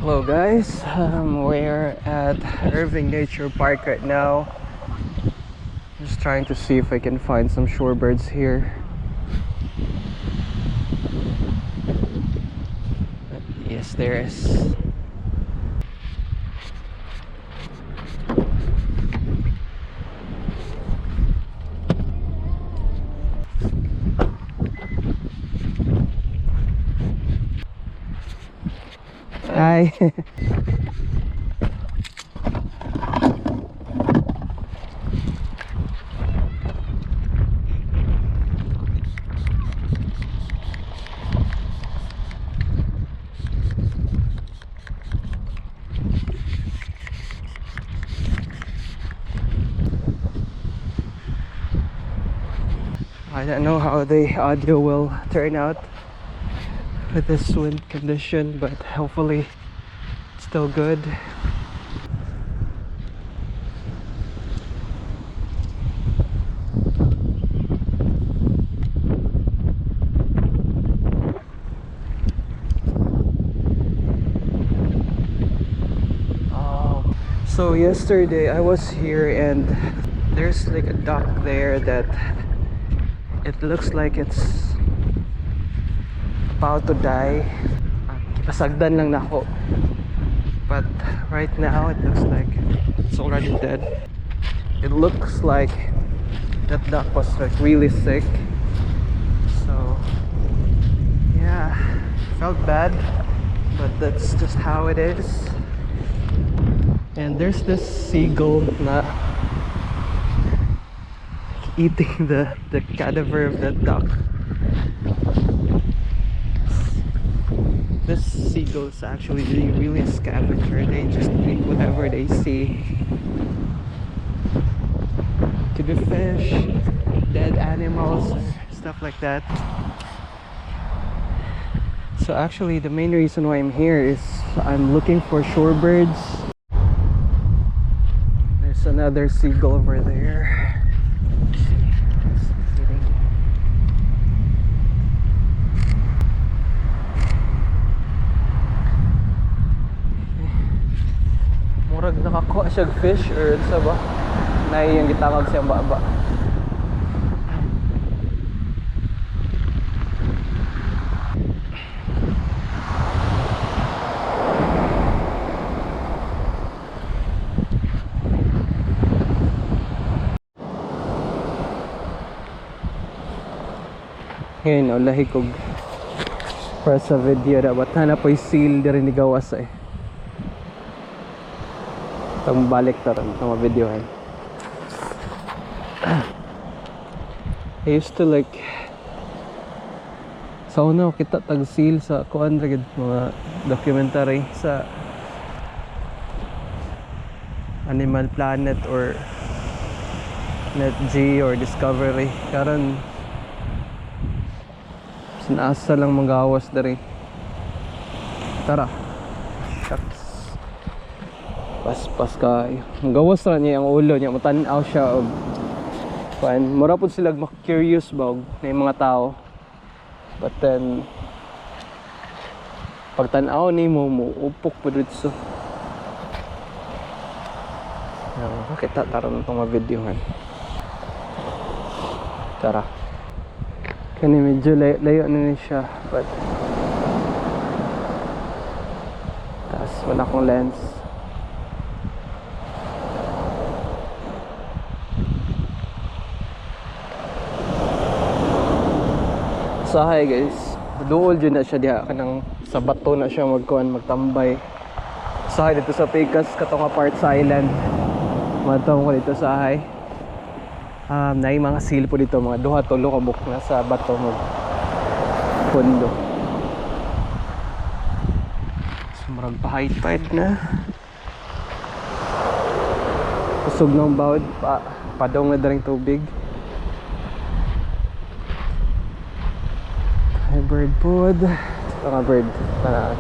Hello guys, we're at Irving Nature Park right now. Just trying to see if I can find some shorebirds here. But yes, there is. Hi. I don't know how the audio will turn out with this wind condition, but hopefully it's still good. Oh, so yesterday I was here and there's like a duck there that it looks like it's about to die. Pasagdan lang nako. But right now it looks like it's already dead. It looks like that duck was like really sick. So yeah, felt bad, but that's just how it is. And there's this seagull na eating the cadaver of that duck. This seagull is actually really, really a scavenger. They just eat whatever they see. Could be fish, dead animals, stuff like that. So actually the main reason why I'm here is I'm looking for shorebirds. There's another seagull over there. Let's see. It's eating. Murag nakakuha siya fish or sa ba? Nay yung gitangag siyang baba. Ngayon, oh, lahi kog para sa video dapat hanap po'y seal diri ni gawas eh. Itong balik ta ron, itong videohan. I used to like, sa una kita tag seal sa kuan ra gid, mga documentary sa Animal Planet or Net Geo or Discovery. Karon sinasa lang manggawas diri. Tara. Shucks. Paspas kay. Ang gawas ra niya ang ulo niya, matan-aw siya og kuan. Mura pud sila curious ba og na yung mga tao. But then pagtan-aw nimo mo upok pud dito. Kita taron itong mga videohan. Tara. Kani medyo layo, layo na ni siya, but taas wala akong lens. So hi guys, duol jud na siya diha kanang sa bato na siya magkuan magtambay. Sahay dito sa Pikas katong nga part sa island. Matong ko dito sa hay. Naay mga seal po dito, mga duha tulo ka buok na sa bato mag pundo. So murag pa high tide na. Kusog ng bawd pa padong na daring tubig. Hi bird pod. Ito nga bird. Tara.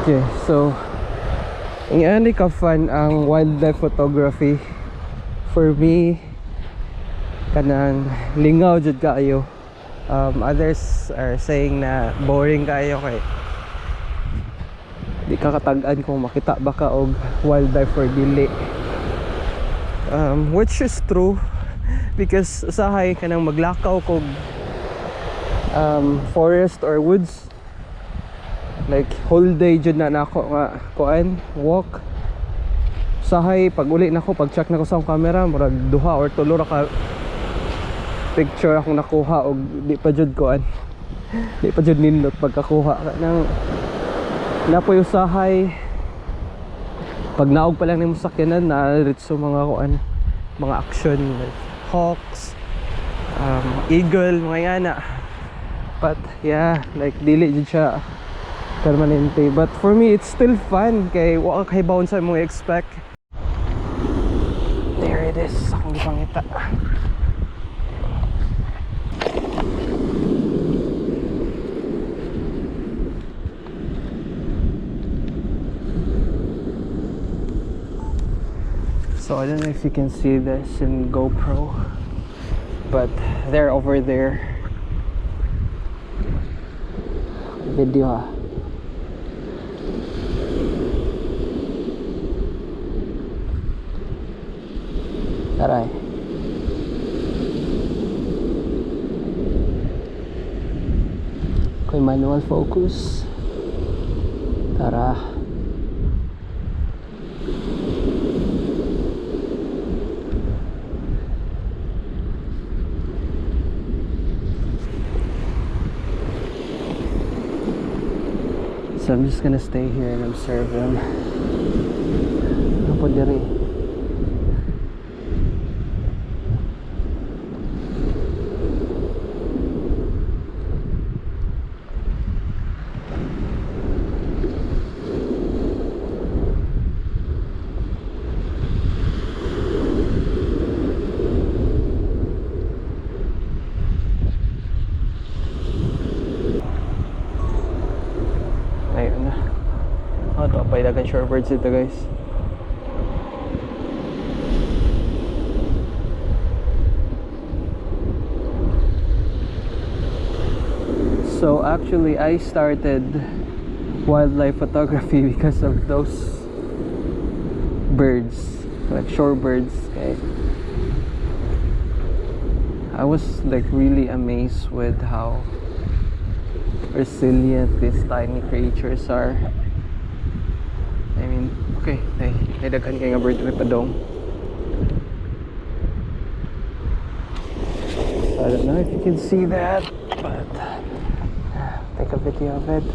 Okay, so Ingani ka fun ang wildlife photography. For me, kanang lingaw jud kaayo. Others are saying na boring kaayo kay di ka katag-an kung makita ba ka og wildlife or dili. Which is true because usahay kanang maglakaw kog forest or woods, like whole day jud na nako nga kuan, walk. Usahay pag uli nako, pag check nako sa akong camera, murag duha or tulo ra ka picture akong nakuha og di pa jud kuan, di pa jud nindot pagkakuha. Kanang napoy usahay pag naog pa lang nimo sakyanan na diretso mga kuan, mga action like hawks, eagle, mga yana. But yeah, like dili jud siya permanente, but for me it's still fun kay wa ka kahibaw unsa imong expect. There it is, akong gipangita. So I don't know if you can see this in GoPro, but they're over there. Video ha. Taray. Okay, manual focus. Tara. So I'm just gonna stay here and observe them. Ano po diri? Ayun na. Oh, ito pa dagan shorebirds dito, guys. So actually I started wildlife photography because of those birds, like shorebirds. Okay. I was like really amazed with how resilient these tiny creatures are. I mean, okay, ay daghan kay nga bird may padong. So I don't know if you can see that, but take a video of it.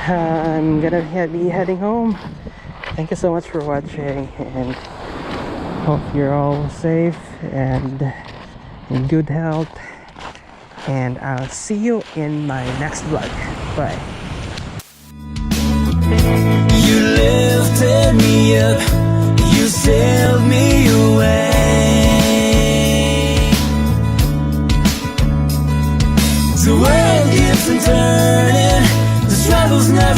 I'm gonna be heading home. Thank you so much for watching, and hope you're all safe and in good health. And I'll see you in my next vlog. Bye. You lifted me up, you sailed me away. The world keeps on turning, the struggle's never